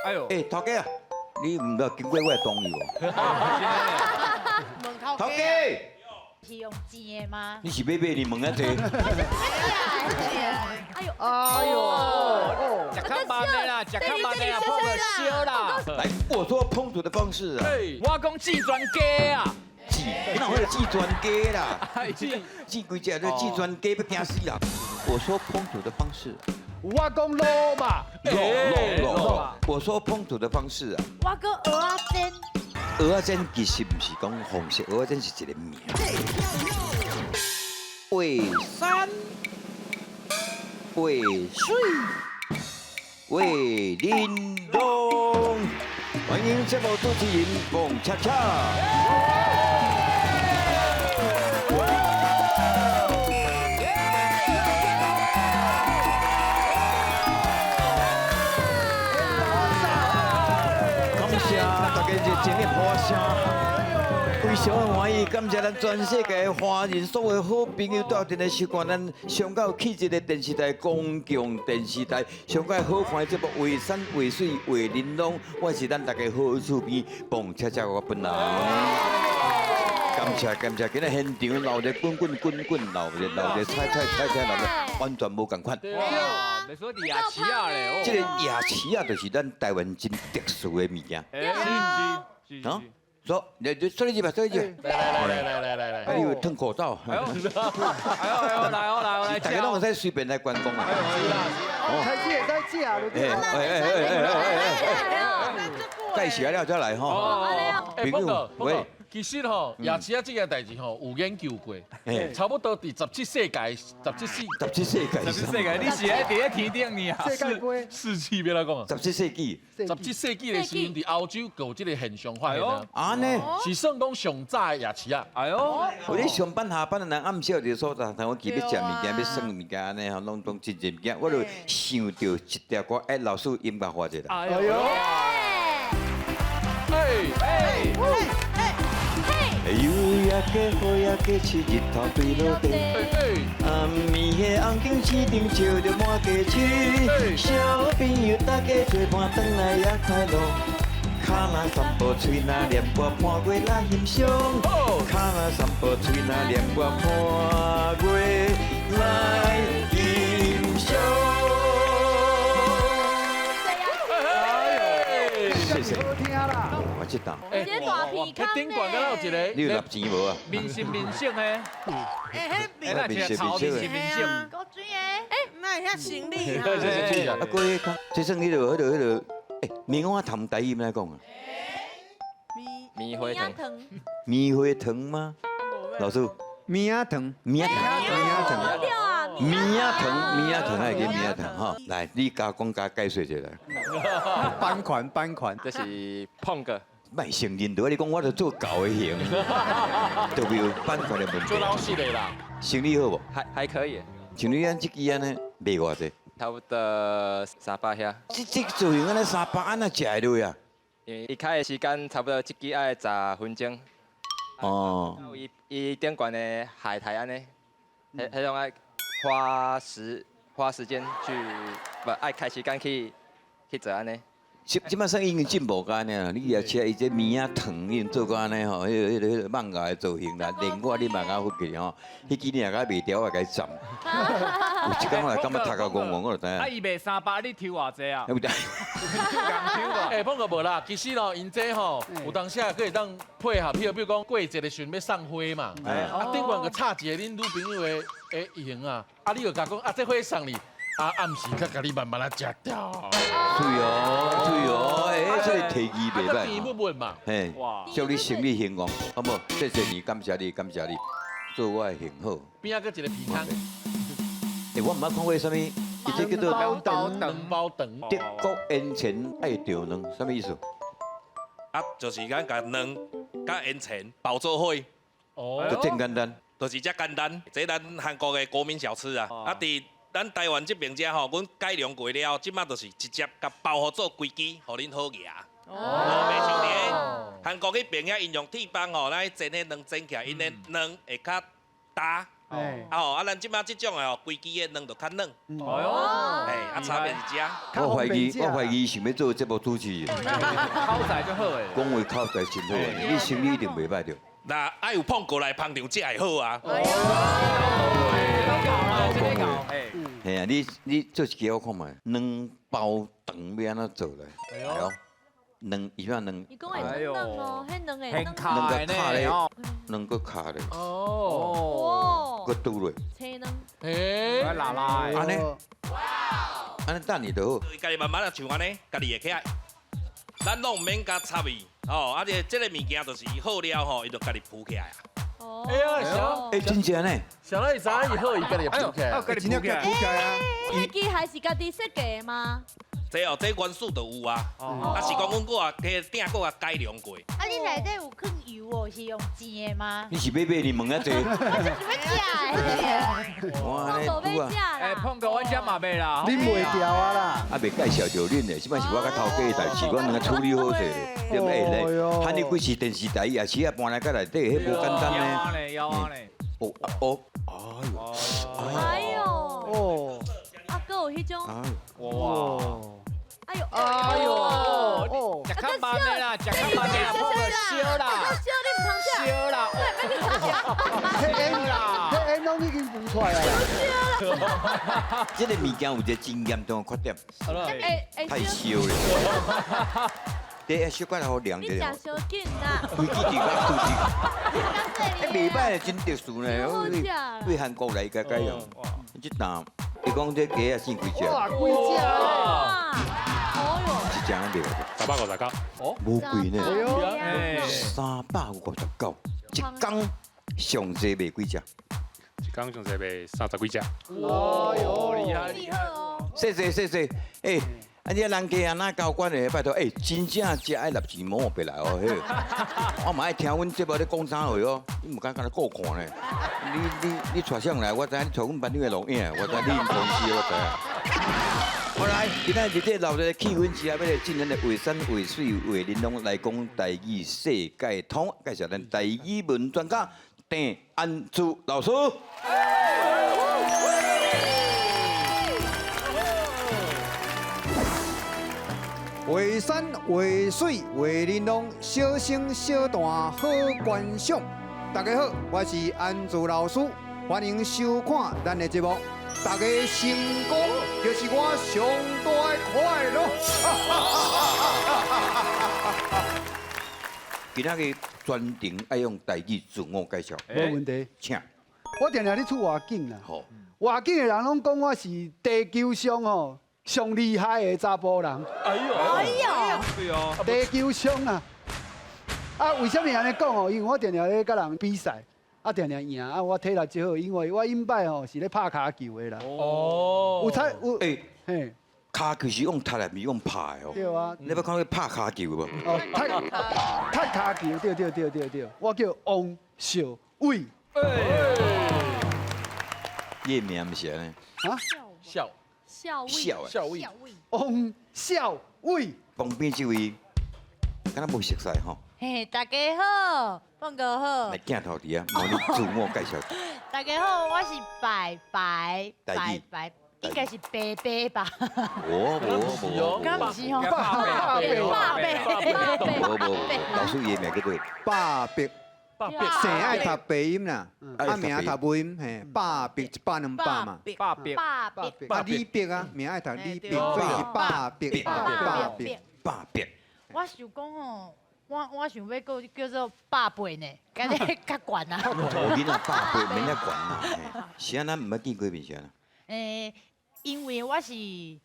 哎呦，欸，頭家啊，你毋知經過我的同意無？問頭頭家，是用煎的嗎？你是欲買你問啊濟？哎呦，哎呦，食較慢的啦，食較慢的啦，碰個燒啦。來，我說烹煮的方式啊，我講煮全家啊，煮，你哪會煮全家啦？煮煮幾隻？你煮全家欲驚死啦！我說烹煮的方式，我講滷嘛，滷滷滷。我說烹煮的方式啊，我講蚵仔煎。蚵仔煎其實毋是講方式，蚵仔煎是一個名。畫山，畫水，畫玲瓏。歡迎節目主持人彭恰恰。感謝大家熱情的歡聲，非常的歡喜，感謝咱全世界的華人所有好朋友鬥陣來收看咱上有氣質的電視台公共電視台上蓋好看的節目《畫山畫水畫玲瓏》，我是咱大家好厝邊彭恰恰我本人。感謝感謝，今日現場鬧熱滾滾滾滾鬧熱鬧熱，菜菜菜菜鬧熱，完全無仝款。哇，別說夜市仔咧，這個夜市仔就是咱台灣真特殊的物件。是是是。啊，說，你說你這邊，說你這邊。來來來來來來來。啊，你有脫口罩。哎呦，哎呦，來哦來哦來。大家攏會使隨便來觀光啊。開始會使食了。哎哎哎哎哎哎！介紹了才來吼。哎，峰哥，峰哥。其實吼，夜市仔這件代誌吼，有研究過，差不多佇17世界，十七世，十七世界，十七世界，你是咧佇咧天頂呢啊？世界盃，世紀欲來講啊？十七世紀，17世紀的時陣，佇歐洲就有這個現象發現啊。按呢，是算講上早的夜市仔。哎呦，有咧上班下班的人暗時有一個所在，但我記欲食物件，欲耍物件按呢吼，攏總真濟物件，我就想著一條歌，哎，老師音樂化一下。哎呦，哎哎。有影个好影个市，日头对落地。暗暝的红灯市场笑著满街市，小朋友大家做伴转来也快樂。跤若散步，喙若念歌，伴月來欣賞。跤若散步，喙若念歌，伴月來欣賞。謝謝。好聽啦。我這檔。欸，彼頂懸敢若有一個，你有納錢無啊？面是面色的，欸，彼面是面色，面色。高水的，欸，哪會遐生理啊？啊，過去這算彼个、彼个、彼个，欸，棉花糖台語欲按怎講啊？棉花糖。棉花糖嗎？老師。棉仔糖。棉仔糖。棉仔糖。棉仔糖，棉仔糖，愛叫棉仔糖吼。來，你加講加解說一下。版權，版權，這是碰個。莫承認著，你講我著做猴的型，就沒有版權的問題。做老實的啦。生意好無？還可以。像你按這支按呢，賣偌濟？差不多300遐。這造型按呢三百，按怎食會落啊？因為伊開的時間差不多這支愛10分鐘。哦。伊伊頂懸的海苔按呢，彼種愛花時間去，無愛開時間去做按呢。這擺算已經進步到按呢啦，你也吃伊這棉仔糖已經做到按呢吼，彼個艋舺的造型啦，連我你嘛敢發起吼，彼支你若敢賣掉，我會共伊斬。有一工我感覺頭殼戆戆，我就知影。啊，伊賣300，你抽偌濟啊？欸，碰哥無啦，其實吼，𪜶這吼有當時啊，閣會當配合，譬如講過節的時陣欲送花嘛，啊，頂懸閣插一个恁女朋友的型啊，啊，你就共講啊，這花送你。啊，暗時閣共你慢慢仔食掉。對哦，對哦，欸，這個提議袂歹。甜蜜蜜嘛。嘿，祝你生意興隆，好無？謝謝你，感謝你，感謝你，做我的型好。邊仔閣一個皮康。欸，我毋捌看過啥物，伊這叫做包腸，包腸。德國煙腸愛著卵，啥物意思？啊，就是咱共卵佮煙腸包做伙。哦。就真簡單。就是遮簡單，這咱韓國的國民小吃啊，啊佇咱台灣這邊遮吼，阮改良過了後，這擺就是直接共包予做規支，予恁好夾。哦，袂像佇咧韓國彼邊遐，𪜶用鐵板吼，來煎彼卵煎起來，𪜶的卵會較焦，啊吼，啊咱這擺這種的哦，規支的卵就較軟。哎喲，嘿，啊差別是這。我懷疑想欲做節目主持人，口才就好的。講話口才真好，你生理一定袂歹著。那愛有碰過來捧場，才會好啊。講話，嘿啊，你做一支我看覓，卵包腸欲按怎做咧？哎喲，卵伊怎卵？你講會嫩哦，彼卵會嫩。卵個敲咧，卵閣敲咧。哦。閣拄落。青卵。欸。拉拉。按呢？按呢等你就好。家己慢慢啊，像按呢，家己會起來。咱攏毋免共插伊，吼，啊這個物件就是好了吼，伊就家己浮起來啊。哎呀，哎，真正呢？啥人知影伊好，伊家己浮起來，真正浮起來啊！彼支還是家己設計的嗎？這哦，這元素就有啊，啊是講阮閣啊加鼎閣啊改良過。啊，你內底有放油哦，是用煎的嗎？你是欲買你問遐濟？我就是欲食的。哇，我無欲食啦。哎，碰哥，阮遮嘛袂啦。你袂掉啊啦？啊，袂介紹著恁的，這擺是我佮頭家的代誌，我兩个處理好勢咧，對毋對？來，喊你幾時電視台也是啊，搬來到內底，彼無簡單呢。枵啊咧，枵啊咧。哦哦，哎喲，哎喲，哦，啊，閣有彼種，哇，哎喲，哎喲，哦，食較慢的啦，食較慢的啦，碰個燒啦，燒你毋通食，燒啦，彼煙啦，彼煙攏已經浮出來啦。這個物件有一個真嚴重的缺點，太燒了。對，小可好涼你一點。食傷緊啦。規支佇甲肚子，欸，袂歹，真特殊呢。對韓國來改改用，這啖，伊講這雞仔生幾隻？哇，幾隻啊！哦喲，一隻袂359。哦，無貴呢，359，一工上濟賣幾隻？一工上濟賣30幾隻。哇喲，厲害厲害哦！謝謝謝謝，欸。啊！你人家啊，若交關的，拜託，欸，真正食愛納錢毛別來哦，嘿，我嘛愛聽阮節目咧講啥話哦，你毋敢敢若顧看呢？你帶啥來？我知影你帶阮班長的錄影，我知你𪜶公司，我知影。好來，今仔日這鬧熱的氣氛之下，欲來進咱的畫山畫水畫玲瓏來講台語世界通，介紹咱台語文專家鄭安珠老師。畫山畫水畫玲瓏，小生小旦好觀賞。大家好，我是安珠老師，歡迎收看咱的節目。大家成功就是我上大的快樂。今仔日全程愛用台語自我介紹，無問題。請。我定定咧出外景啦，好，外景的人攏講我是地球上吼上厲害的查埔人。哎喲，哎喲，對哦，地球上啊，啊，為啥物按呢講吼？因為我定定咧佮人比賽，啊，定定贏，啊，我體力真好，因為我以擺吼是咧拍跤球的啦。哦，有才有，欸，嘿，跤球是用踢的，毋是用拍的哦。對啊。你捌看過拍跤球無？哦，踢跤球，對對對對對，我叫王少偉。你的名毋是按呢？啊？笑。少笑少偉，王少偉。旁邊這位，敢若無熟似吼。嘿，大家好，鳳哥好。來鏡頭佇遐，麻煩你自我介紹。大家好，我是白白白白，應該是白白吧？無無無，敢毋是吼？白白白白，無無無，老師伊的名叫做百白。百姓愛讀白音啦，啊名讀母音，嘿，百白一百兩百嘛。百白，百白，啊李白啊，名愛讀李白，所以是百白，百白，百白。我想講吼，我想欲閣叫做百倍呢，敢若較懸啊。哦，囡仔百倍免遐懸啦，是按怎毋捌見過面是按怎？欸，因為我是演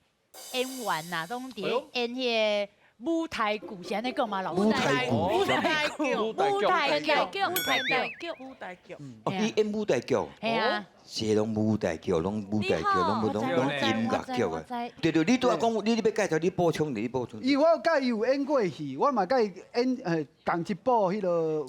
員啦，攏佇咧演彼個舞台劇，是按呢講嗎？老師。舞台劇，舞台劇，舞台劇，舞台劇，舞台劇。哦，你演舞台劇？係啊。這攏舞台劇，攏舞台劇，攏攏音樂劇的。對對，你拄仔講，你欲介紹，你補充，你補充。伊我有佮伊有演過戲，我嘛佮伊演仝一部彼个。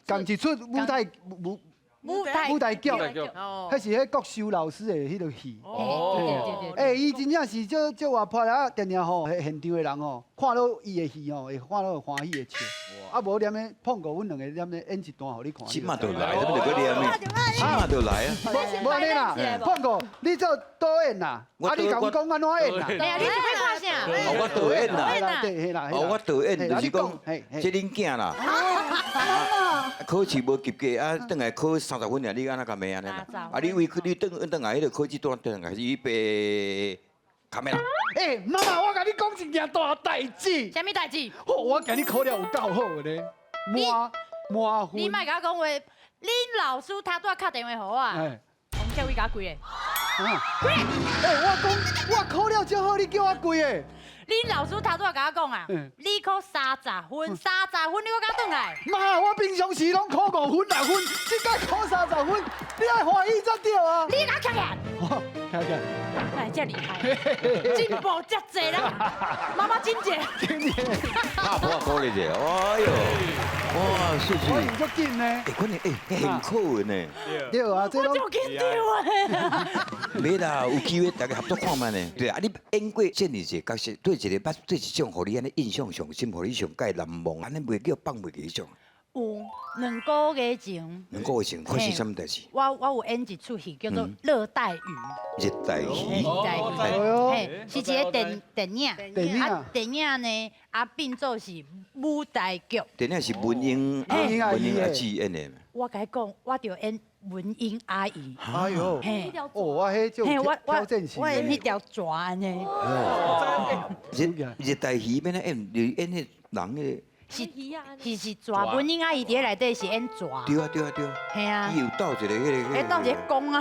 仝一出舞台舞。舞台劇，彼是彼國修老師的彼个戲。哦，欸，伊真正是足足活潑啊！定定吼，現場的人吼，看到伊的戲吼，會看到歡喜的笑。啊，無念咧碰過，阮兩個念咧演一段予你看。這馬就來，這不就閣念的？這馬就來啊！無按呢啦，碰過，你做導演啦，啊，你共阮講按怎演啦？哎呀，你是欲看啥？哦，我導演啦，對啦，哦，我導演就是講，這恁囝啦，考試無及格啊，轉來考30分爾，你按怎共罵按呢啦？啊，你為你轉轉來彼个考試段轉來是預備卡咩啦？欸，媽媽，我共你講一件大代誌。啥物代誌？我今日考了有夠好的咧，滿滿分。你莫共我講話，恁老師他拄仔敲電話予我啊，黃小偉共我幾个？欸，我講我考了這好，你叫我幾个？恁老師頭拄仔共我講啊，你考三十分，三十分你閣敢轉來？媽，我平常時攏考5分6分，這擺考三十分，你愛歡喜才對啊！你共我徛起來，徛起來。哎，這厲害，進步遮濟啦，媽媽真濟。拍破鼓勵者，哎呦，哇，水水，我足緊呢。欸，可能欸，很考的呢。對啊，這我足緊張的。沒啦，有機會大家合作看覓呢。對啊，你演過這爾濟角色，對一个捌對一種，予你按呢印象上深，予你上蓋難忘，按呢袂叫放袂記彼種。有2個月前。2個月前發生啥物代誌？我有演一齣戲叫做《熱帶魚》。熱帶魚。熱帶魚，嘿，是一个電影。電影。啊，電影呢，啊變做是舞台劇。電影是文英，文英阿姊演的。我共你講，我著演文英阿姨。哎喲，哦，我彼種挑戰性。我演彼條蛇按呢。熱帶魚欲按怎演？你演彼人彼個。是是蛇，文英阿姨佇內底是演蛇。對啊對啊對啊。嘿啊。伊有鬥一個彼個。欸，鬥一个公啊，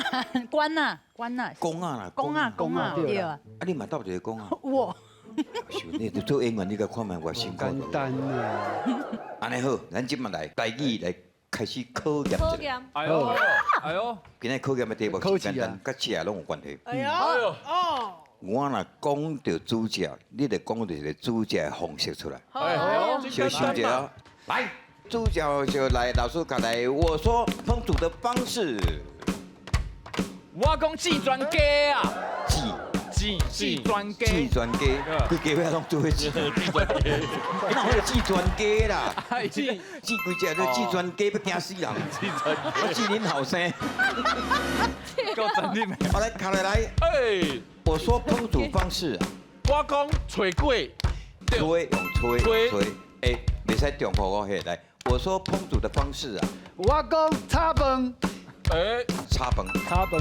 官啊，官啊。公啊啦。公啊公啊，對啊。啊，你嘛鬥一個公啊？我。你做演員，你共看覓偌辛苦。簡單啊。按呢好，咱這馬來台語來開始考驗一下。哎喲，哎喲。今仔考驗的題目真簡單，佮食攏有關係。哎喲，哦。我若講著煮食，你著講著一个煮食的方式出來。小想一下，來，煮食就來，老師過來。我說烹煮的方式。我講煮全雞啊。煮煮全雞。煮全雞，規家伙攏做伙煮全雞。哪有煮全雞啦？煮煮幾隻？煮全雞欲驚死人。我煮恁後生。夠真的沒？好來，卡來來。哎。我說烹煮方式，我講炊粿，炊用炊炊，欸，袂使重複哦，嘿，來，我說烹煮的方式啊，我講炒飯，欸，炒飯，炒飯。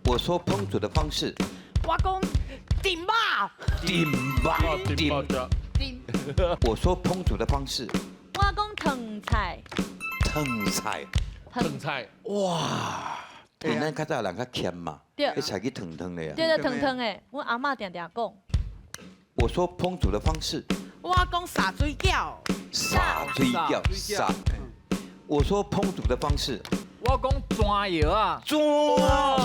我說烹煮的方式，我講炖肉，炖肉，炖炖。我說烹煮的方式，我講燙菜，燙菜，燙菜，哇。欸，咱較早人較儉嘛，彼菜去燙燙的啊。對對，燙燙的，阮阿嬤定定講。我說烹煮的方式。我講灑水餃。灑水餃，灑。我說烹煮的方式。我講磚窯啊。磚。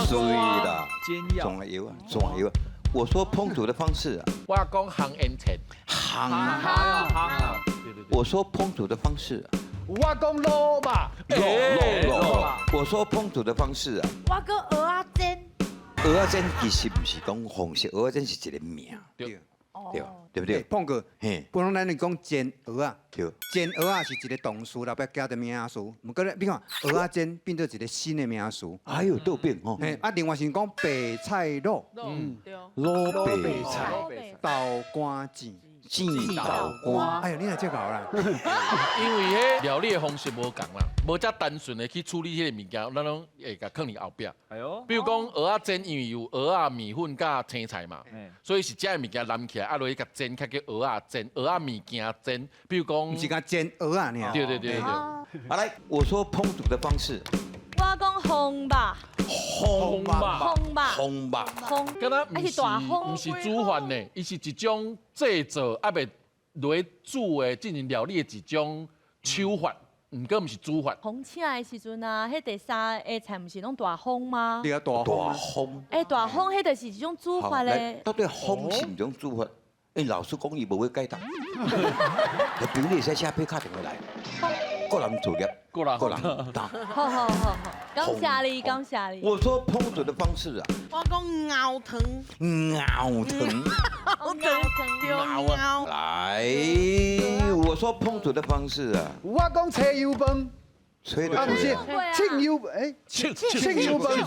對啦。煎藥。磚窯啊，磚窯。我說烹煮的方式啊。我講烘煙菜。烘。烘啊。我說烹煮的方式。我講滷肉，滷滷滷。我說烹煮的方式啊。我講蚵仔煎。蚵仔煎其實毋是講方式，蚵仔煎是一個名，對對對不對？碰哥，嘿，本來咱講煎蚵仔，對，煎蚵仔是一個動詞，後壁加著名詞。毋過咧，你看蚵仔煎變做一個新的名詞。哎喲，倒變吼。嘿，啊，另外是講白菜滷，嗯，對，滷白菜，豆乾煎。煎豆乾，哎呦，你若這𠢕啦，因為彼料理的方式無仝啦，無遮單純的去處理彼個物件，咱攏會共囥佇後壁。哎喲，比如講蚵仔煎，因為有蚵仔麵粉佮青菜嘛，所以是這个物件淋起來，啊落去共煎，較叫蚵仔煎，蚵仔物件煎。比如講，毋是共煎蚵仔爾。對對對對。好來，我說烹煮的方式。我講烘肉，烘肉，烘肉，烘肉，烘。敢若毋是毋是煮飯呢，伊是一種製作猶未落煮的進行料理的一種手法，毋過毋是煮法。風車的時陣啊，彼第三个菜毋是攏大風嗎？對啊，大風。欸，大風彼就是一種煮法咧。到底風是毋種煮法？因為老師講伊無欲解答。比如你會使寫配敲電話來。個人作業，個人個人答。好好好好，感謝你，感謝你。我說烹煮的方式啊，我講熬湯。熬湯。熬湯，熬。來，我。說烹煮的方式啊。我講炊油飯。吹啊，毋是，清油，欸，清油飯，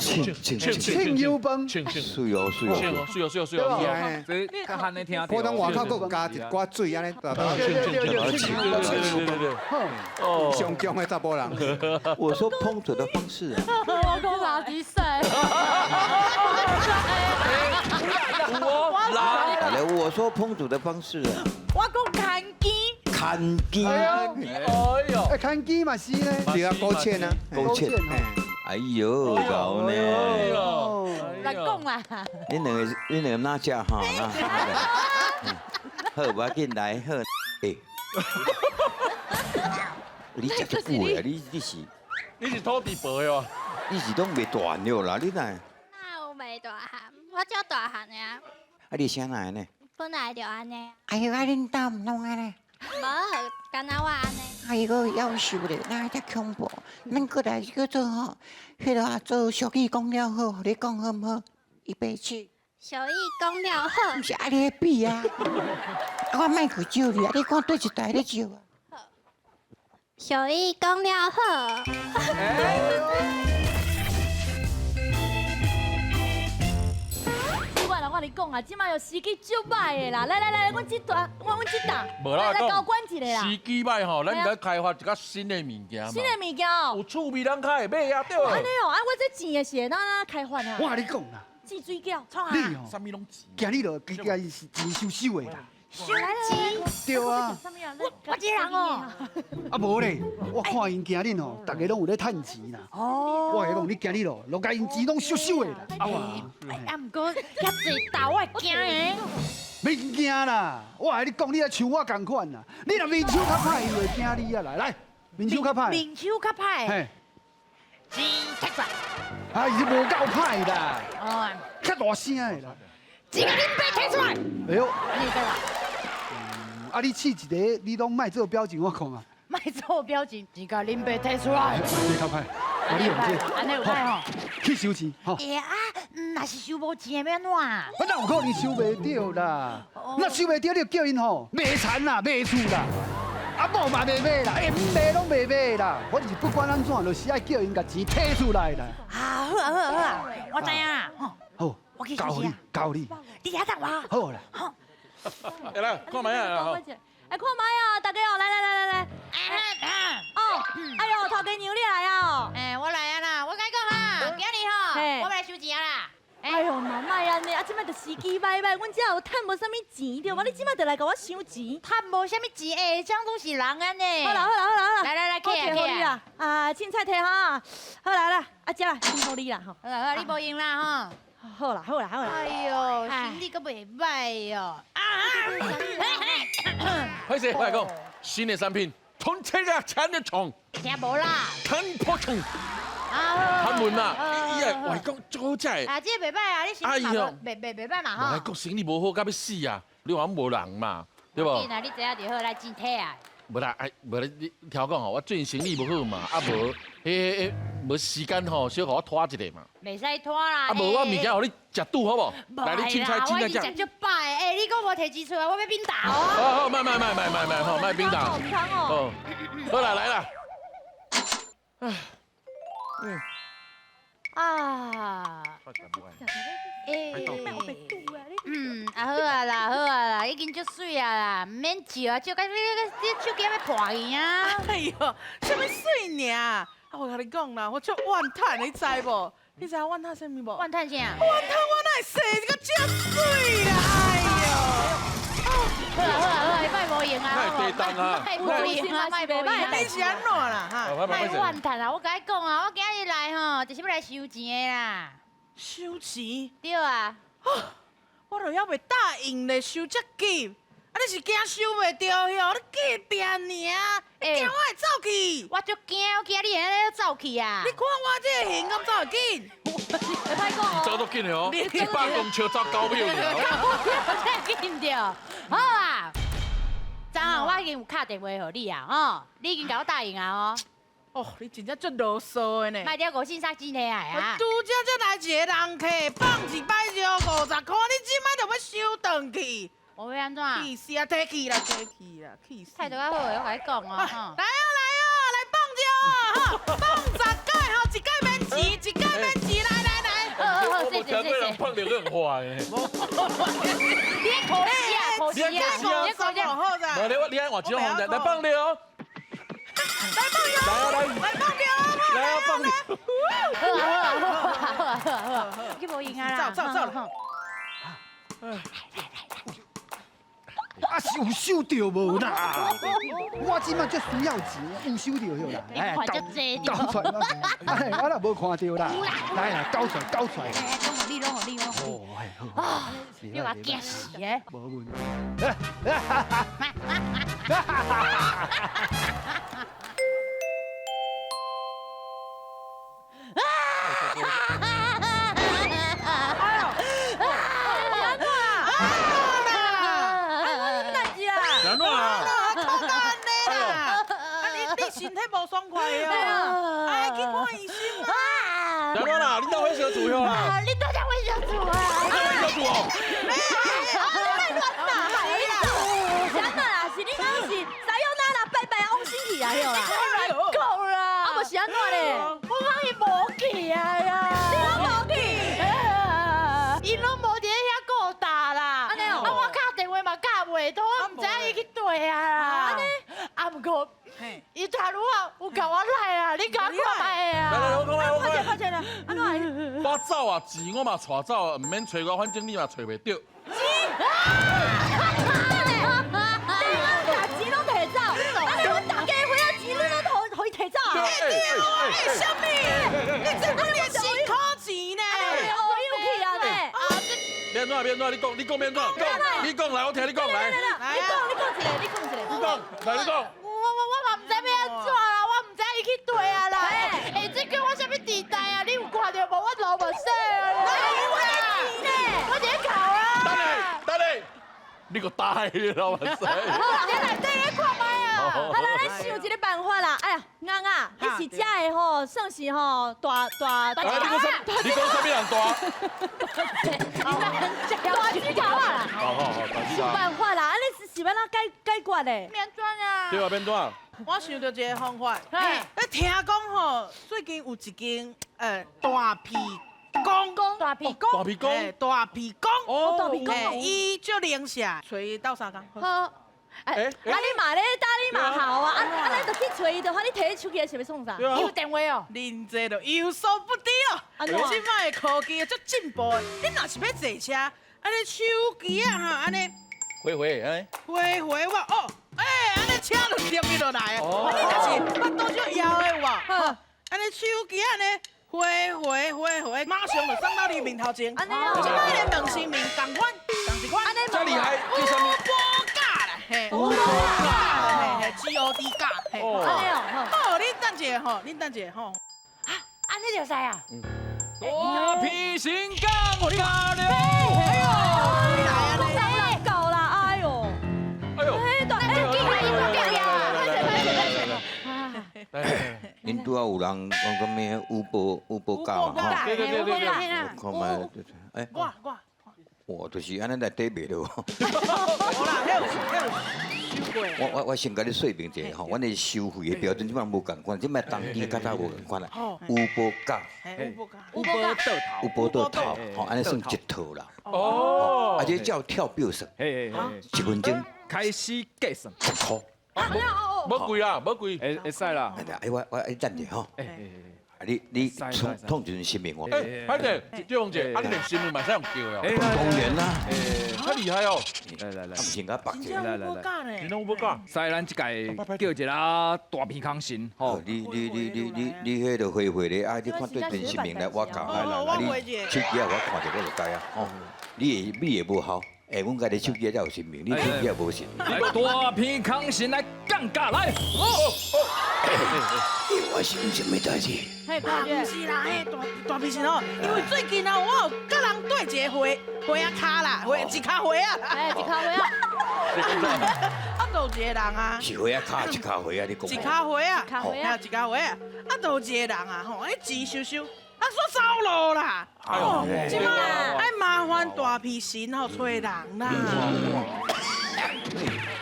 清油飯，水哦，水哦，水哦，水哦，水哦，這較罕咧聽。普通外口閣加一寡水按呢，對對對對。哦，上強的查埔人。我說烹煮的方式啊。我講垃圾屎。來，我說烹煮的方式啊。我講牽機。牽機。哎呦，哎，牽機嘛是呢。對啊，勾芡啊，勾芡。哎呦，搞呢。來講啦。你兩個，你兩個哪食哈？好，無要緊，來好。欸。你食足久的，你是？你是土地婆的哦。你是攏袂大漢了啦，你哪？哪有袂大漢？我足大漢的啊。啊，你啥來呢？本來就按呢。哎呦，啊，恁兜毋攏按呢？無，敢若我按呢。哎呦，夭壽咧，哪會遮恐怖？咱過來叫做吼，彼个啊做俗語講了好，予你講好毋好？預備起。俗語講了好。毋是啊，你咧比啊？啊，我莫去招你啊！你看佗一台咧招啊？俗語講了好。我跟你講啊，這馬有時機足歹的啦！來來來，阮這段，阮這檔，來交關一下啦。時機歹吼，咱來開發一個新的物件嘛。新的物件哦，有趣味，咱較會買啊，對。按呢哦，啊，我這錢的是會當怎開發啊？我跟你講啦，錢水餃，創啊？你哦，啥物攏錢。今日就加加是錢收收的啦。收錢？對啊。我這個人哦。啊無咧，我看𪜶今日吼，逐个攏有咧趁錢啦。哦。我跟你講，你今日哦，攏共𪜶錢攏收收的啦。啊哇。啊，毋過遐濟豆我會驚的。免驚啦，我共你講，你也像我仝款啦。你若面手較歹，伊會驚你啊！來來，面手較歹。面手較歹。嘿。錢踢出來。哎，是無夠歹啦。哦。較大聲的啦。錢共恁爸提出來。哎喲。你會啦？啊！你試一个，你攏莫做表情，我看啊。莫做表情，錢共恁爸提出來。你較歹，啊你用這個，按呢有歹吼。去收錢，吼。會啊，若是收無錢的欲按怎？啊，哪有可能收袂著啦？若收袂著，你就叫𪜶吼賣田啦，賣厝啦，啊某嘛袂買啦，欸，毋賣攏袂買啦。反正不管按怎，就是愛叫𪜶共錢提出來啦。啊，好啊，好啊，好啊，我知影啦。好，我去交予你，交你。你遐等我。好啦。好。來，看覓啊！來看覓啊！大家哦，來來來來來。哦，哎喲，頭家娘你來啊！哎，我來啊啦！我共你講啦，今日吼，我欲來收錢啦。哎喲，嘛莫按呢，啊，這擺就時機歹歹，阮遮有趁無啥物錢對無？你這擺就來共我收錢，趁無啥物錢，欸，這攏是人按呢。好啦好啦好啦好啦，來來來，起來起來啦！啊，凊彩摕哈，好啦好啦，啊，這啦，辛苦你啦吼。好啦好，你無閒啦吼。好啦好啦好啦。哎喲，生意閣袂歹哦。啊！歹勢，我來講，新的產品，從這個產的蟲，聽無啦？產破蟲，他們嘛，伊個外國足好食的。啊，這個袂歹啊，你生意嘛袂歹嘛吼。外國生意無好，到欲死啊！你話無人嘛，對無？啊，你知影就好，來錢提啊。無啦，哎，無啦，你聽我講吼，我最近生意無好嘛，啊無，彼無時間吼，小予我拖一下嘛。袂使拖啦。啊無，我物件予你食拄好無？來，你凊彩凊彩食。我食足飽的，欸，你閣無提錢出來，我欲冰豆哦。好好，莫莫莫莫莫莫，吼，莫冰豆。好，好啦，來啦。嗯。啊。欸。嗯，啊好啊啦，好啊啦，已經足媠啊啦，毋免笑啊，笑甲你手機欲破去啊！哎喲，啥物媠爾？啊，我共你講啦，我足怨嘆，你知無？你知影怨嘆啥物無？怨嘆啥？怨嘆我哪會生這個遮媠啦！哎喲，好啊好啊好啊，莫無閒啊，莫無閒啊，莫無閒啊，你是按怎啦？哈？莫怨嘆啊！我共你講啊，我今日來吼，就是欲來收錢的啦。收錢？對啊。我都猶未答應咧，收遮急，啊你是驚收袂著喲？你隔壁爾，你驚我會走去？我足驚，我驚你會按呢走去啊！你看我這個形敢走會緊？會歹講哦。走足緊的哦，100公尺走9秒爾。9秒真緊著。好啊，昨昏我已經有敲電話予你啊，哦，你已經共我答應啊，哦。哦，你真正足囉嗦的呢。莫了五四三錢提來啊！拄才才來一個人客，放一擺尿50箍，你這擺就欲收轉去。我欲按怎？氣死啊！提去啦，提去啦，氣死！態度較好的，我共你講哦。來哦來哦，來放尿哦，吼，放10擺吼，一擺免錢，一擺免錢，來來來。好我無聽過人放尿閣很壞的。你可惜啊，可惜啊，你可惜。無你我你愛換一種方式來放尿。來放尿，來來放尿，來啊放尿。好啊好啊好啊好啊好啊，去無閒啊啦。走走走。啊是有收著無啦？我這擺足需要錢，有收著許啦。你看足濟交出來，哎，我若無看著啦。來啦，交出來，交出來。攏予你，攏予你，攏予你。啊！你予我驚死的。無問題。身體無爽快哦，哎，去看醫生啊！安怎啦？你兜火燒厝啦？你兜遮火燒厝啊？我兜火燒厝哦。你莫亂啦，是按怎啦？是你講是さよなら拜拜往生去啊？許啦？亂講啦！啊，無是按怎咧？我講伊無去啊啦！你攏無去？伊攏無佇咧遐顧打啦。按呢哦。啊，我敲電話嘛敲袂通，我毋知影伊去佗啊啦。按呢？啊，毋過。伊頭拄仔有共我來啊，你共我看覓啊？來來，我講來，我講來。看者啦，按怎？我走啊，錢我嘛帶走，毋免揣我，反正你嘛揣袂著。錢？你攏共錢攏提走，啊你阮大家伙仔錢你攏予伊提走啊？欸對啊，欸啥物？你這阮的辛苦錢呢？哦，有去啊呢？免怎免怎，你講你講免怎，講你講來，我聽你講來。你講你講一個，你講一個。你講來，你講。我嘛毋知欲按怎啦，我毋知伊去佗啊啦。欸，這叫我啥物地帶啊？你有看著無？我流目屎啊！我的錢呢？我佇咧哭啊！等下，等下，你閣呆流目屎。好啦，你內底咧看覓啊！好啦，咱想一個辦法啦。哎呀，尪仔，你是遮的吼，算是吼大大大。你講啥？你講啥物人大？大指頭啊！好好好，大指頭。想辦法啦，啊，你是欲按怎解決的？免怎啊？對啊，免怎？我想著一個方法。欸，聽講吼，最近有一間大皮公，大皮公，大皮公，大皮公，哦，大皮公，伊足靈社，揣伊鬥相共。好。哎，啊你嘛咧打你嘛好啊，啊啊咱就去揣伊，就看你提手機是欲創啥？伊有電話哦。恁這就有所不知咯。這擺的科技足進步的，你若是欲坐車，按呢手機啊哈，按呢。回回哎。回回我哦，欸，按呢車就貼伊落來啊。啊你若是腹肚足枵的有無？按呢手機按呢回回回回，馬上就送到你面頭前。按呢哦。這擺的問神明仝款，仝一款。遮厲害，叫啥物？嘿，烏波價，嘿嘿，G O D 價，嘿，按呢哦，好，恁等一下吼，恁等一下吼，啊，按呢就使啊。大皮神降駕了，哎呦，来够啦，哎呦，哎呦，哎，大，哎，紧来，紧来，来，恁拄仔有人讲啥物乌波乌波教嘛吼？对对对对对，我看覓，哎，我我。哇，就是按呢内底卖咯。無啦，彼有收過。我先共你說明一下吼，阮的收費的標準這擺無仝款，這擺當今較早無仝款啦。有報價，有報價，有報倒頭，吼，按呢算一套啦。哦，而且照跳表算，一分鐘開始計算10箍。無貴啦，無貴，會會使啦。哎，我你等一下吼。你創一陣新名我。哎，歹勢，志宏姐，啊你連新名嘛使用叫的哦。當然啦，較厲害哦。來來來，毋是甲白者。來來來，你攏有教。使咱這屆叫一个大鼻空神吼。你彼个回回咧，啊！你看對電視面來我教，啊你手機啊我看著我就知啊。吼，你會無效？欸，阮家己手機才有神明，你手機也無神。來大鼻空神來降價來。我是有啥物代志？嘿，毋是啦，嘿，大鼻神哦，因为最近啊，我有佮人对一个花花仔跤啦，花一跤花仔，哎，一跤花仔。啊，就有一个人啊，是花仔跤，一跤花仔，你讲。一跤花仔，一跤花仔，啊，就有一个人啊，吼，彼钱收收，啊，煞走路啦。哦，這擺愛麻煩大鼻神吼揣人啦。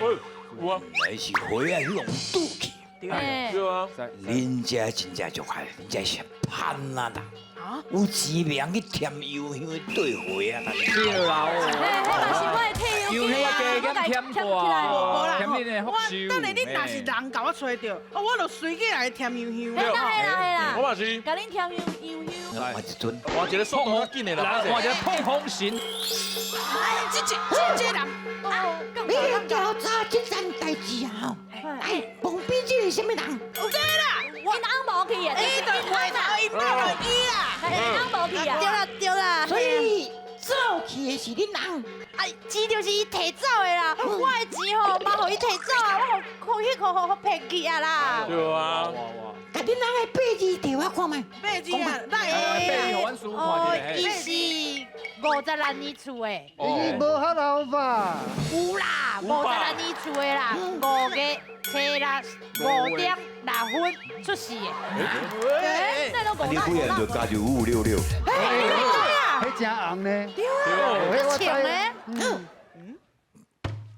有啊，来是花仔彼种拄去。对啊，恁这真正足害，恁这是潘啊啦！有钱袂去添油香的对花啊啦！对啦嘿，彼嘛是我的退休金啊，我共添起来。无啦，添你的福寿。等下你若是人共我揣著，哦，我就随去来添油香。嘿啦嘿啦嘿啦，我嘛是。共恁添油油香。换一阵，换一个速度较紧的啦，换一个碰风神。哎，这这这人，你调查这件代志啊吼，哎，旁边这个什么人？这啦，𪜶翁无去啊，伊就回头伊摆落伊啦，𪜶翁无去啊。对啦对啦。所以走去的是恁翁。哎，钱就是伊提走的啦，我的钱吼嘛，予伊提走啊，我予予予骗去啊啦。对啊。共恁翁的八字提我看觅。八字啊，哪会？哦，伊是56年出的。伊无遐老吧？有啦，56年出的啦，5月初6 5点6分出世的。哎，那都你几个就加入5566。彼真红呢。对啊，穿呢。嗯。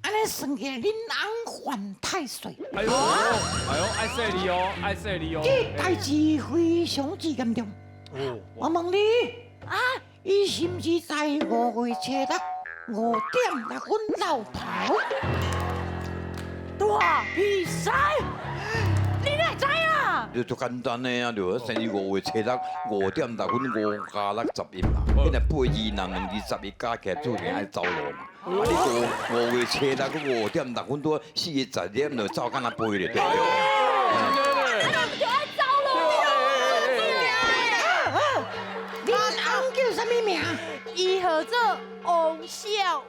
按呢算起来，恁翁犯太岁。哎呦，哎呦，爱细腻哦，爱细腻哦。这代志非常之严重。我问你，啊，伊是毋是在5月初6 5点6分落头？大比赛，你哪会知啊？就足简单的啊，就生日5月初6 5点6分5加6 11嘛，你若八字人两字11加起来注定爱走路嘛。啊，你五月初六阁5点6分拄4个10点就走，敢若飞咧对。啊，就爱走路。恁翁叫啥物名？伊号做王少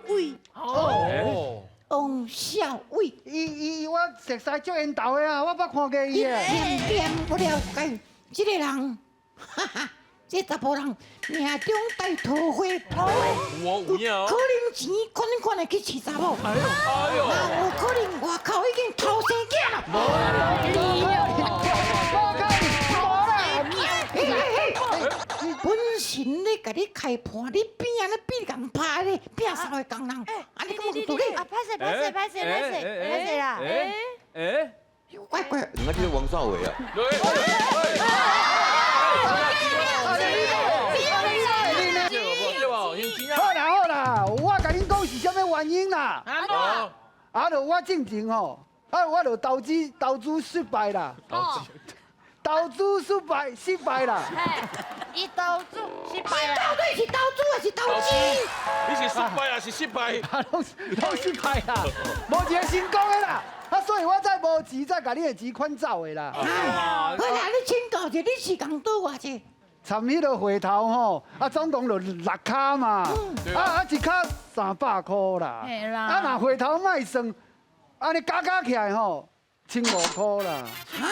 伟。哦。王少伟，伊伊我熟似足缘投的啊，我捌看过伊的。点点不了解这个人，哈哈，这查埔人命中带桃花，有有影哦。可能钱款款的去饲查某，哎呦，那有可能外口已经偷生囝啦。无啦，本神咧共你开盘，你变啊咧变共拍咧，变三个工人，啊你敢有道理？啊，歹势歹势歹势歹势歹势啦！哎，怪怪，你看这个王少伟啊。好啦好啦，我共恁讲是啥物原因啦？啊，就我进前吼，啊，我就投资失败啦。投资失败，失败啦！伊投资失败啦！到底是投资还是投资？你是失败还是失败？啊，拢失败啦，无一个成功的啦。啊，所以我才无钱，才共你的钱款走的啦。好啦，你请教者，你是共赌偌济？参彼个回头吼，啊，总共就6跤嘛，啊一跤300块啦。啊，若回头莫算，按呢加加起来吼，1500块啦。哈？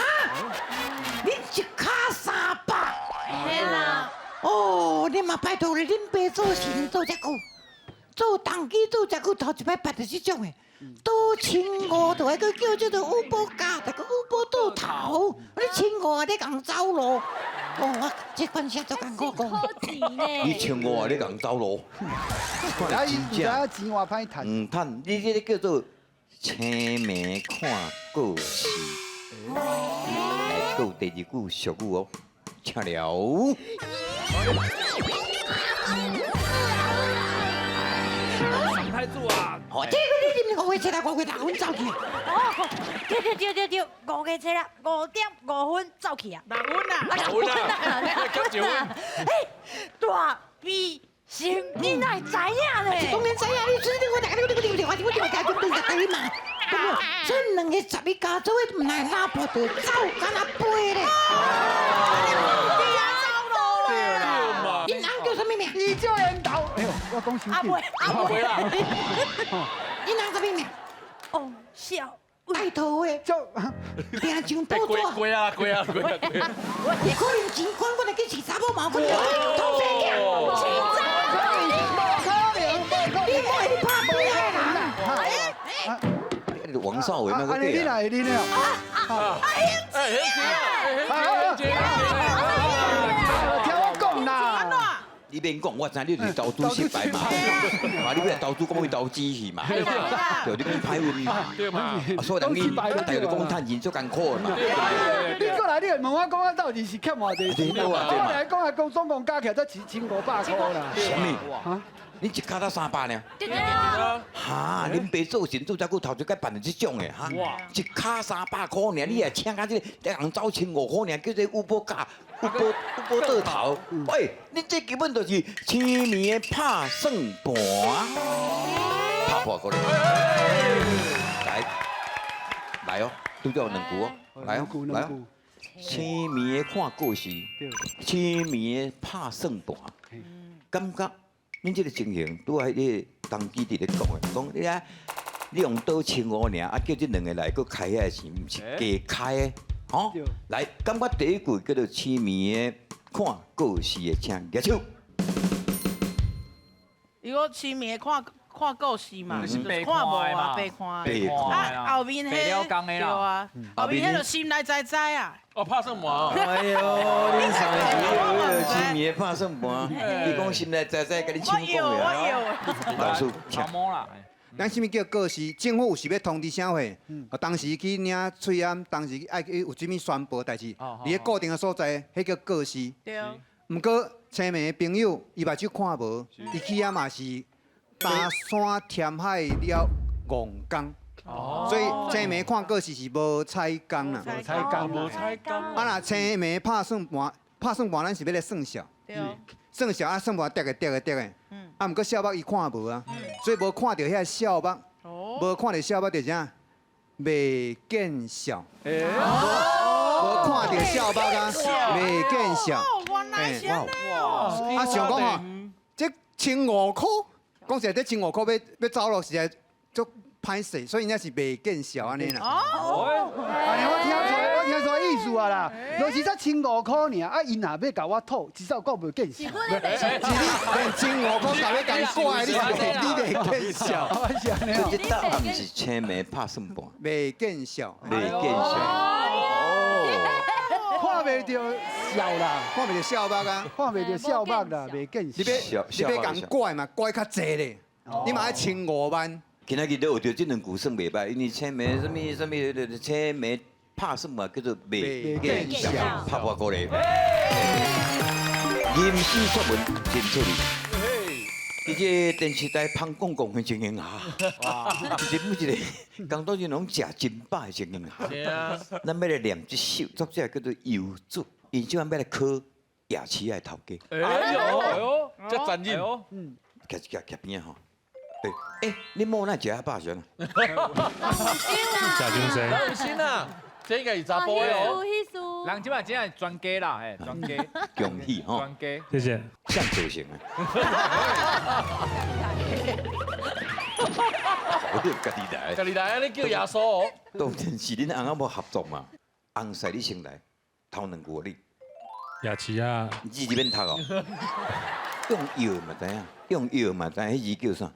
你一跤300？嘿啦。哦，你嘛拜托咧，恁爸做神做遮久，做童乩做遮久，头一摆捌著这种的，赌1500就爱阁叫这个五宝家，再阁五宝倒头，你1500咧共走路，哦，我这款啥足艰苦讲。你1500咧共走路，啊，伊毋知影钱偌歹趁。毋趁，你这个叫做清明看过时。来，阁有第二句俗语哦，请了。上太子啊！哦，这个你是5月初6 5月6分走去？哦，对对对对对，5月初6 5点5分走去啊。6分啊， 6分啊，减1分。哎，大比生，你哪会知影咧？当然知影，你这我大家你你你我我我家准备十对嘛，对无？所以两个11加做伙，毋来拉破就走，敢若飞咧。恁翁叫啥物名？伊叫缘投。哎呦，我讲伤紧。阿妹，阿妹啦。恁翁啥物名？王少带桃花，就定上报纸。过啊过啊过啊过啊！有可能钱款款来去饲查某嘛，有可能偷生囝。饲查某，无可能，无可能，你莫会拍飞的人啦！你王少伟那个啊，你来，你来。啊，哎，很钱啊，很钱，听我讲啦，你免講，我知你就是投資失敗嘛，嘛你欲投資講去投資去嘛，對，你講歹運嘛，對嘛，啊所以人伊大家講趁錢足艱苦的嘛。你過來，你會問我講，我到底是欠偌濟錢？我來講啊，講總共加起來才1500箍啦。啥物？你一跤才300呢？對對對。哈，恁爸做神做遮久，頭一擺辦這種的哈，一跤300箍爾，你也請到這個，人走1500箍爾，叫做五寶價，五寶五寶倒頭。喂，你這根本就是青暝的拍算盤，拍破過來，來，來哦，拄才有兩句哦，來哦，來哦。青暝的看故事，青暝的拍算盤，感覺。恁這個情形，拄仔彼個當機佇咧講的，講你啊，你用賭1500爾，啊叫這兩个來閣開遐個錢，毋是加開的，吼。來，感覺第一句叫做痴迷的看故事的，請舉手。如果痴迷的看看故事嘛，就是看無啊，白看。啊，後面彼對啊，後面彼就心內知知啊。哦，拍算盤。哎呦，恁上个是迄个痴迷的拍算盤，伊講心內知知，共你搶講的啊。老師，請。咱啥物叫告示？政府有時欲通知啥貨？當時去領喙罨，當時愛去有啥物宣布代誌？佇咧固定的所在，彼叫告示。對。毋過青暝的朋友，伊目睭看無，伊去遐嘛是擔山填海了戇工。所以青暝看告示是無彩工啦。無彩工，無彩工。啊若青暝拍算盤，拍算盤，咱是欲來算數。對。算數啊，算盤疊個疊個疊個。啊，毋過痟目伊看無啊，所以無看著遐痟目，無看著痟目就啥？袂見笑。無看著痟目啊，袂見笑。啊，想講吼，這1500箍，講實在，這1500箍欲走落實在足歹勢，所以才是袂見笑按呢啦。哦，按呢我聽出來意思啊啦，就是才1500箍爾，啊，𪜶若欲共我討，至少講袂見笑。是你連1500箍共欲共掛，你袂見笑。所以這答案是青暝拍算盤，袂見笑，袂見笑。看袂著笑啦，看袂著笑目啊，看袂著笑目啦，袂見笑。你欲共拐嘛，拐較濟咧，你嘛愛15萬。今仔日你學著這兩句算袂䆀，因為青暝啥物啥物，青暝拍算盤叫做袂見笑，拍破過來。吟詩作文真趣味。佇這個電視台芳公公的情形下，其實每一个工作人員攏食真飽的情形下，咱欲來念這首，作者叫做游子，𪜶這擺欲來考夜市仔的頭家。哎呦，哎呦，這殘忍。徛一徛徛邊仔吼。對，欸，你某哪食遐飽啥？食傷濟。哪有心啊？這應該是查埔的哦。人這擺真係專家啦，嘿，專家。恭喜吼！專家。謝謝。啥造型啊？我家己來。家己來，你叫耶穌哦。當然是恁翁仔某合作嘛。翁婿你先來，頭兩句你。夜市啊。你字免讀哦。用藥嘛知影，用藥嘛知影，彼字叫啥？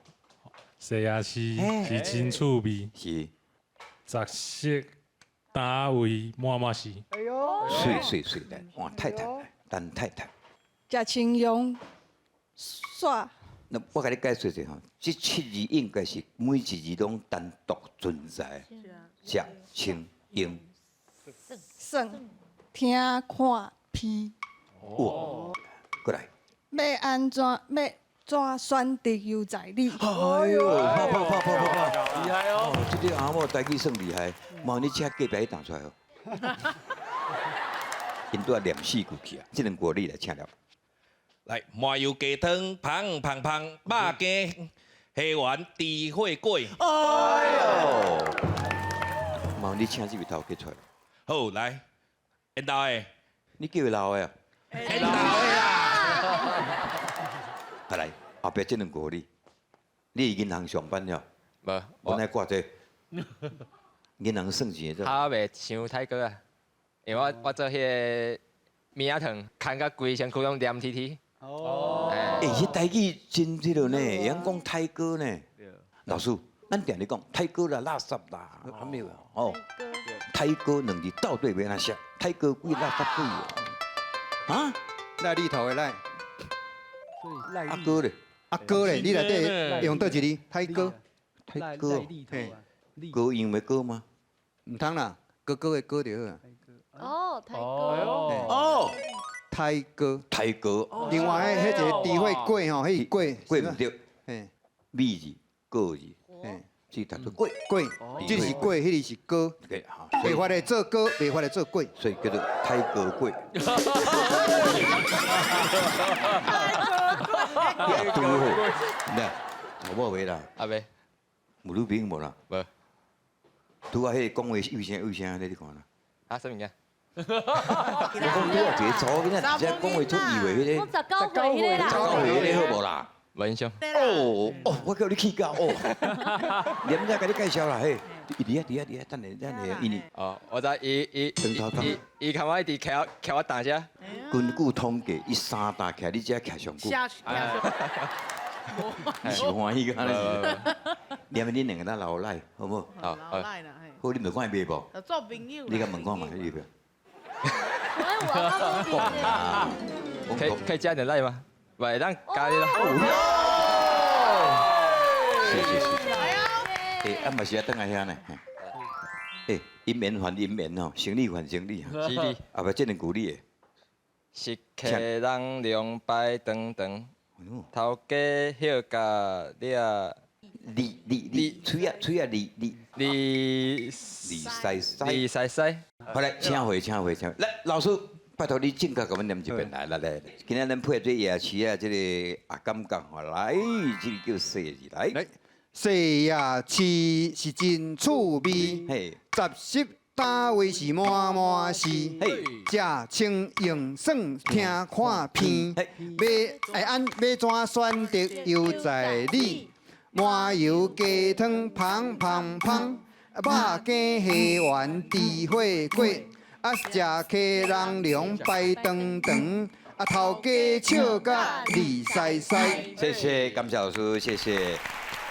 西夜市是真趣味。是。雜色單位滿滿是。哎呦。媠媠媠來，換太太，陳太太。食青陽煞。那我共你解釋一下吼，這七字應該是每一字攏單獨存在。食清用。算聽看批。哇！過來。欲按怎欲怎選擇由在你。哎呦，拍拍拍拍拍拍，厲害哦！這個阿某台語算厲害，毛你請隔壁去彈出來哦。𪜶拄仔念四句去啊，這兩句你來請了。來，麻油雞湯，芳芳芳，肉羹蝦丸豬血粿。哎呦！毛你請這位頭家出來。好，來，緣投的。你叫伊老的啊？緣投的啦。啊來，後壁這兩句予你，你佇銀行上班了？無，我來掛這銀行算錢的。我袂傷太過啊，因為我做彼个物仔糖，牽甲規身軀攏黏 T T。哦。欸，彼台語真這个呢，會曉講台語呢。老師，咱定咧講台語啦、垃圾啦，啥物哦？台語兩字到底欲按怎寫？台語鬼垃圾鬼啊？來裡頭的來。阿哥咧，阿哥咧，你內底用佗一字？太哥，太哥，哥用的哥嗎？毋通啦，哥哥的哥就好。哦，太哥。哦，太哥，太哥。另外，彼一个智慧粿吼，彼粿粿毋對，米字、哥字，這讀做粿粿，這是粿，彼個是哥。袂法的做哥，袂法的做粿，所以叫做太哥粿。拄好，來，有某袂啦？阿未，無女朋友無啦？無。拄仔彼個講話有聲有聲咧，你看啦。啊，啥物件？我講拄仔一個查某囡仔，直接講話出以為彼個。19歲彼個啦。19歲彼個好無啦？無印象。哦哦，我叫你去到哦。連遮共你介紹啦嘿，伊佇遐佇遐佇遐，等下等下，伊呢？哦，我知伊伊伊伊看我一直徛徛我擔遮。根據統計，伊3擔徛你遮徛上久。你是歡喜個安尼是？連恁兩個咱留來，好無？好，留來啦，好，你問看伊賣無？做朋友。你共問看嘛，你要？可以加點賴嗎？喂，咱加你啦。是是是。欸，啊嘛是啊，轉來遐呢。欸，姻緣還姻緣吼，生理還生理。是的。啊，不，這兩句你的。食客人龍排長長，頭家歇甲掠。你你你，喙啊喙啊，你你你李西西，李西西。好來，請回請回請回。來，老師，拜託你正確共阮念一遍來來來。今仔咱配這夜市啊，這個啊感覺吼，來，這個叫細字來。細夜市是真趣味，雜食單位是滿滿是，食穿用耍聽看片，欲愛按欲怎選擇猶在你。麻油雞湯芳芳芳，肉羹蝦丸豬火鍋，啊食客人龍排長長，啊頭家笑甲李西西。謝謝，感謝老師，謝謝。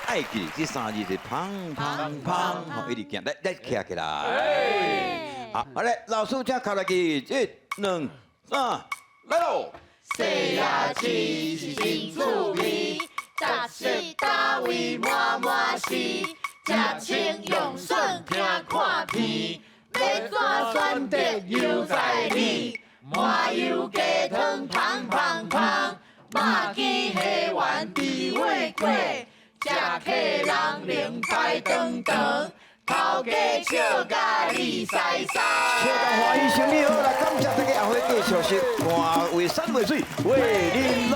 愛記這三字是芳芳芳，吼一直行，來來徛起來。好，好來，老師請靠來去，1、2、3，來嘍。細夜市是真趣味。雜食單位滿滿是，食穿用耍聽看片，欲怎選擇猶在你。麻油雞湯芳芳芳，肉羹蝦丸豬火鍋，食客人龍排長長，頭家笑甲李西西。笑甲歡喜，生意好啦！感謝大家後尾繼續收看畫山畫水畫玲瑯。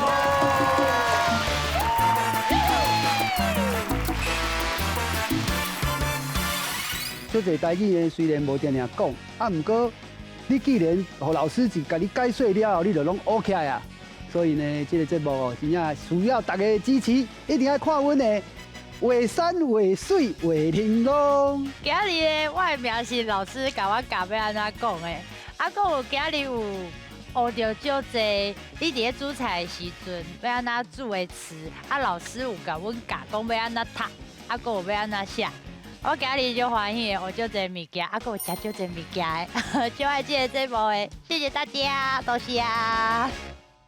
足濟台語呢，雖然無定定講，啊，毋過你既然予老師一共你解說了後，你就攏學起來啊。所以呢，這個節目哦，真正需要大家的支持，一定愛看阮的畫山畫水畫玲瑯。今日呢，我的名是老師共我教欲按怎講的，啊，閣有今日有學著足濟，你佇咧煮菜的時陣欲按怎煮的詞，啊，老師有共阮教講欲按怎讀，啊，閣有欲按怎寫。我今日足歡喜的，學足濟物件，啊，閣有食足濟物件的，足愛這個節目的，謝謝大家，多謝。